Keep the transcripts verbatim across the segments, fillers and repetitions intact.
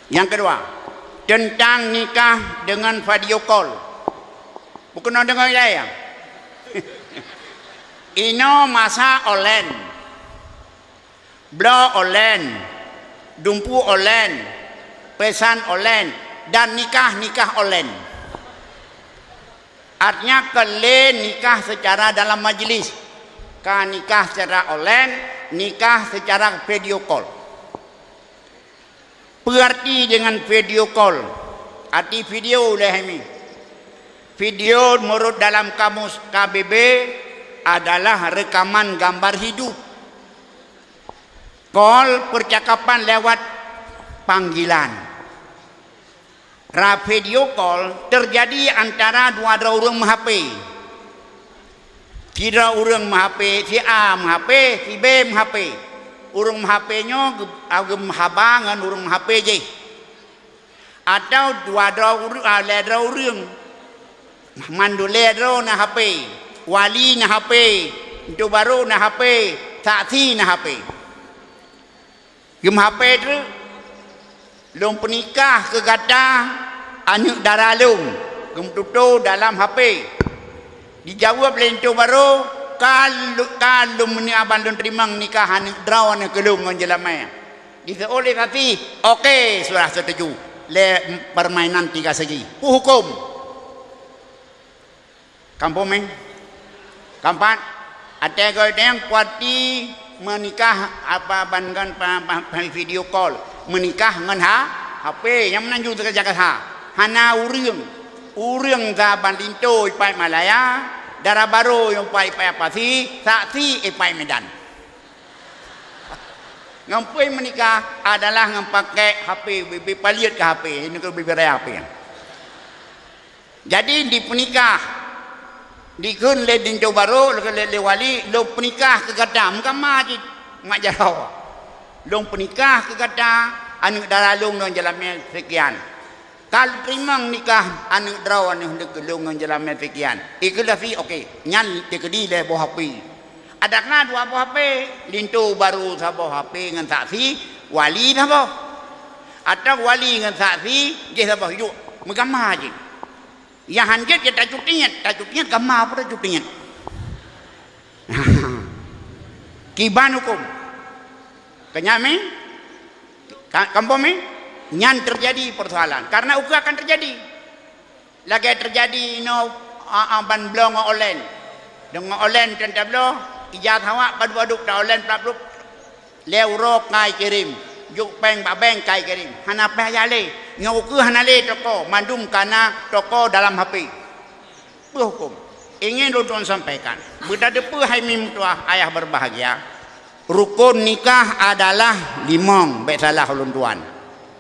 Nyang keudua, teuntang nikah deungon video call. Bukon deungon ilée ya? Inoe masa online. Bloe online, dumpeue online, peusan online, dan nikah-nikah online. Artinya, kon lé nikah secara dalam majlis, ka nikah secara online, nikah secara video call. Peue arti deungon video call? Arti video lé hai mi. Video menurut dalam kamus K B B adalah rekaman gambar hidup. Call, percakapan lewat panggilan. Ra video call terjadi antara dua droe ureuëng meuh-H P. Sidroe ureuëng meuh-H P, si A meuh-H P, si B meuh-H P. Ureuëng meuh-H P nyoe geu-, a, geumeuhaba ngon ureuëng meuh-H P jih. Atawa dua droe ureuëng, a, lhée droe ureuëng. Mandum lhée droe na H P, wali na H P, linto barô na H P, saksi na H P. Geumeuh-H P treuk, "Lôn peunikah keu gata aneuëk dara lôn," geumeututoe dalam H P. Dijaweueb lé linto barô, "Ka lu-, ka lôn meunyoe ban lôn teurimong nikah aneuëk droeneuh keu lôn ngon jeulamé." Diseuôt lé saksi, "Oke, sudah setuju." Lé permainan tiga segi. Peue huköm? Kampung meh. Keempat, até goe deng parti meunikah apa ban ngon pa, pa, pa, video call. Meunikah ngon ha, H P nyang meunan ju teuka jaga ha. Hana ureuëng. Ureuëng saban linto ipai Malaya, dara barô nyang ipai, ipai Apasi, saksi ipai Medan. Ngon peue meunikah adalah ngon pakai H P, bibit paliet keu H P, ini keu bibit raya H P. Jadi, dipeunikah, dikheun lé linto barô, lé, lé, lé wali, "Lôn peunikah keu gata." Meukamma cit mak jaroe. "Lôn peunikah keu gata aneuëk dara lôn ngon jeulamé sekian. Ka lôn teurimong nikah aneuëk droeneuh keu lôn ngon jeulamé sekian." Ikheun saksi, oke. Nyan dikeudi lé boh H P. Adak na dua boh H P, linto barô saboh H P ngon saksi, wali saboh. Atawa wali ngon saksi, jih saboh, jok meugambar jih. Nyang han jeuet jih tacutiet, tacutiet gambar apa tacutiet. Kiban huköm. Keunyan mi? Ka-, kampung mi? Nyan terjadi persoalan. Karena ukeue akan terjadi. Lagée teujadi inoe, a, a, ban bloe ngon online. Deungon online tan tabloe, ija awak padub-padub ta online plap-plup. Lhée uroe kai kirém, jok péng bak bank kai kirém. Hana péng jak lé, nyoe ukeue hana lé toko, mandum ka na toko dalam H P. Peue huköm? Ingin lôn tuan sampaikan, beutateupeue hai mi meutuah ayah berbahagia. Rukon nikah adalah limong, bék salah ulôn tuan.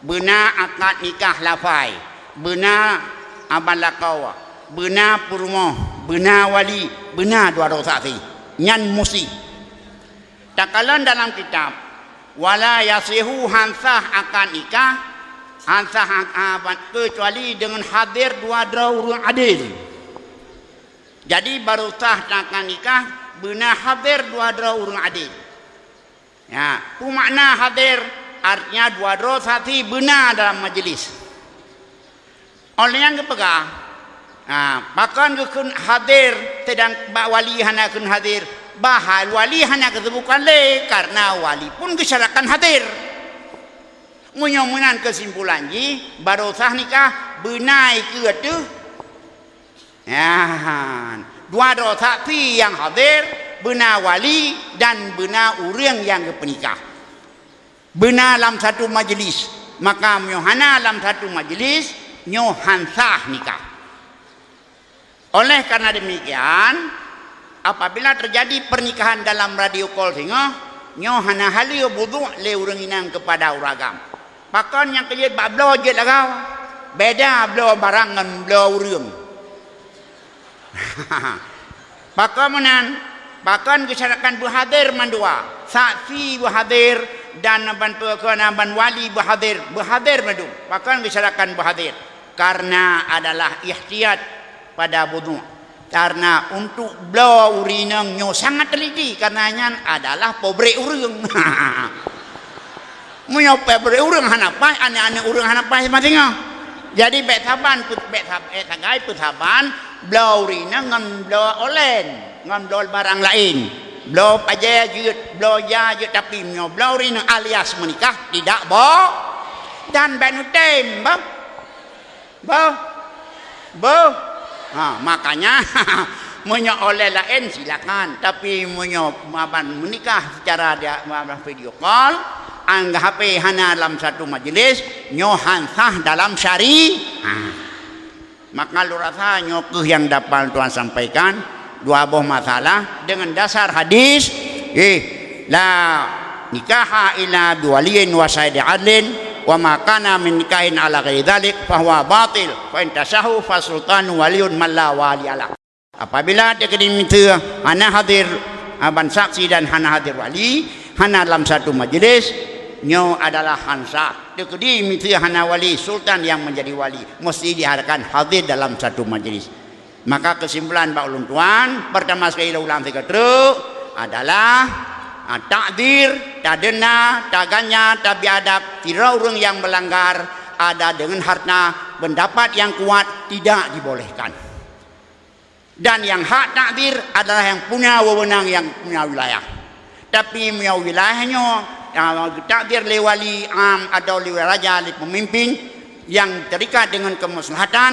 Beuna akad nikah lafai, beuna aban lakoe, beuna peurumoh, beuna wali, beuna dua droe saksi. Nyan musti. Takalon dalam kitab, "Wala yasihu", han sah akad nikah, han sah ak-, aban, keucuali deungon hadir dua droe ureuëng adil. Jadi, barô sah akad nikah beuna hadir dua droe ureuëng adil. Ya, peue makna hadir? Artinya dua droe saksi beuna dalam majlis. Óh lheueh nyan geupeugah, ha, pakon geukheun hadir, seudang bak wali hana kheun hadir? Bah wali hana geuseubutkan lé, karena wali pun geusyaratkan hadir. Meunyoe meunan keusimpulan jih, barô sah nikah beuna ikeue teuh. Nyan, dua droe saksi nyang hadir, beuna wali dan beuna ureuëng nyang geupeunikah. Beuna lam satu majlis, maka meunyoe hana lam satu majlis, nyoe han sah nikah. Oleh karena demikian, apabila terjadi pernikahan dalam radio call singoh, nyoe hana haleue wudhu lé ureuëng inong keupada ureuëng agam. Pakon nyang keujeuet bak bloe jeuet lagau? Beda bloe barang ngon bloe ureuëng. Pakon meunan? Pakon geusyaratkan beuhadir mandua, saksi beuhadir dan ban peue keu na ban wali beuhadir, beuhadir mandum. Pakon geusyaratkan beuhadir? Karena adalah ihtiyat pada wudhu. Karena untuk bloe ureuëng inong nyoe sangat teliti, karena nyan adalah pobrek ureuëng. Meunyoe peuet ureuëng hana paih, aneuëk-aneuëk ureuëng hana paih meusingoh. Jadi bék saban, bék sagai peusaban bloe ureuëng inong ngon bloe olen, ngon bloe barang laén. Bloe pajée jeuet, bloe ja jeuet, tapi meunyoe bloe ureuëng inong alias meunikah, tidak bo-, dan bék neutem, bah. Boh. Boh. Ha, makanya, meunyoe olen laén silakan, tapi meunyoe maban meunikah secara dia, maban video call, anggap H P hana dalam satu majlis, nyoe han sah dalam syari-, ha. Maka lôn rasa nyoe keuh nyang dapat tuan sampaikan, dua boh masalah dengan dasar hadis, eh, la nikaha illa biwaliyin wa syahidai adlin, wa ma kana min nikahin ala ghairi dzalik fahuwa batil, fa in tasahhu fasultanu waliyun man la waliyalah. Apabila teukeudi miseue hana hadir, ah, ban saksi dan hana hadir wali, hana dalam satu majlis, nyoe adalah han sah. Teukeudi miseue hana wali, sultan yang menjadi wali, mesti diharapkan hadir dalam satu majlis. Maka kesimpulan bak ulôn tuan, pertama sekali lôn ulang sigoe treuk, adalah, ah, takzir, tadenda, taganya, tabi adab, sidroe ureuëng yang melanggar, ada dengan harta, pendapat yang kuat, tidak dibolehkan. Dan yang hak takzir adalah yang punya wewenang, yang punya wilayah. Tapi meunyoe wilayah nyoe, ah, takzir lé wali am atau lé raja, lé pemimpin yang terikat dengan kemaslahatan,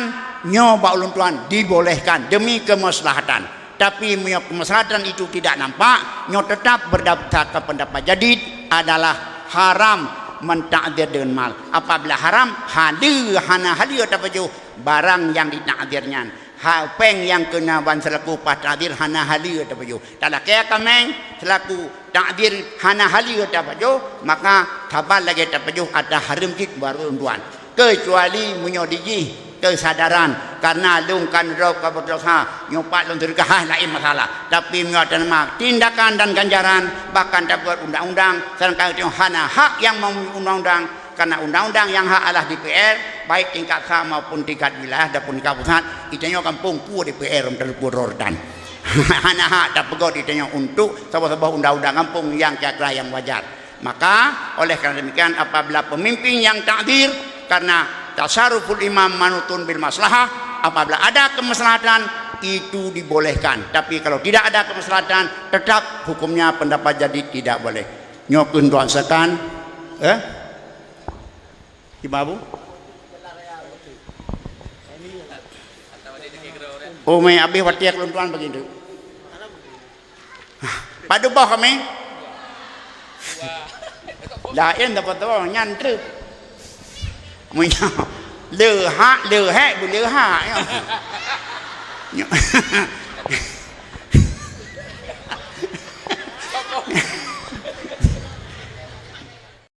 nyoe bak ulôn tuan dibolehkan demi kemaslahatan. Tapi meunyoe kemaslahatan itu tidak nampak, nyoe tetap berdasarkan pendapat jadid adalah haram mentakzir dengan mal. Apabila haram, haleue, hana haleue tapajoh barang yang ditakzir nyan. Ha, péng nyang keuneuk ban selaku upah takzir hana haleue tapajoh. Talakée kaméng selaku takzir hana haleue tapajoh, maka saban lagée tapajoh ata hareuem cit bak ulôn tuan. Keucuali meunyoe dijih keusadaran, karna lôn kan droe ka beudesya, nyoe pat lôn seudeukah, hai laén masalah. Tapi meunyoe teuma tindakan dan ganjaran, bahkan tabuet undang-undang, sedangkan itu hana hak yang memenuhi undang-undang, karena undang-undang yang hak adalah D P R, baik tingkat sa maupun tingkat wilayah ataupun tingkat pusat, geutanyoe gampông peue D P R, meuteupeue rotan. Hana hak tapeugot geutanyoe untuk saboh-saboh undang-undang gampông nyang kira-kira nyang wajar. Maka, oleh karena demikian, apabila pemimpin yang takzir karena tasarruful imam manutun bil maslahah, apabila ada kemaslahatan, itu dibolehkan. Tapi kalau tidak ada kemaslahatan, tetap hukumnya pendapat jadid tidak boleh. Nyoe keuh tuan sakan, eh? Ibu? Oh, mé habéh watée lôn tuan begitu. Padub boh kami? Laén dapat boh nyan treuk. Meunyoe leuhak, leuhek, beuleuhak, nyoe. Nyoe.